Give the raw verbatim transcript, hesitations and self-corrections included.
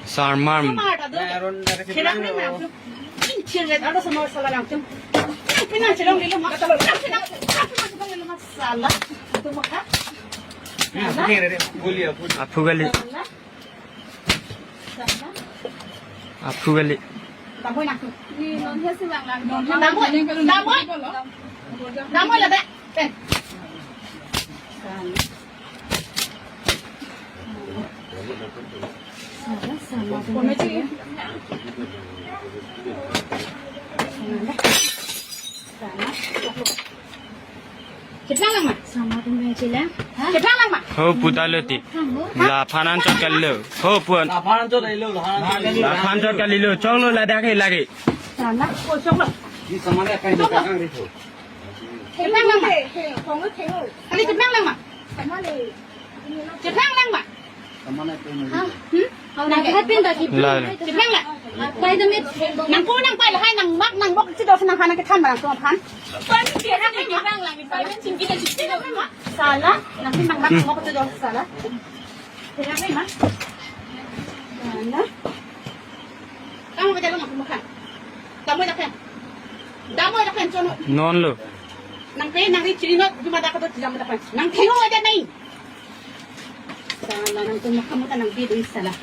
Sarmar. Sala. Aphu kali. Aphu kali. Damboi nangtum. Ni non he si bang lang. Damboi. Damboi. Damboi ladak. Eh. Sama, sama. Sama. Cheplang lang ma? Sama tum cheplang. Ha? Cheplang lang ma? Ho pu ta lo ti. Laphan anchot kalilo. Ho pu an. Laphan anchot kalilo, laphan anchot kalilo. Laphan anchot kalilo. Choklo ladak ke lagi. Sana, oh, choklo. Ini sama dia kain. Choklo. Cheplang lang ma? Kali cheplang lang ma? Cheplang lang ma? Hmm? Nang kehapin ta ki. La. Cheplang lang. Pai ta mit. Nang ko nang pai lahai nang mak nang bok chido nang hana kethan ma nangtum aphan. Sala, nang pin nang mak nang bok chido sala. Cheplang lang ma? Sala. Kamu baca lo nang makan. Damboi ladak pen. Damboi ladak pen chono. Non lo. Nang pe nang ri chiri not juma dak do jam ladak pen. Nang theno aja nai. Sala nangtum mak kamu ta nang bidung sala.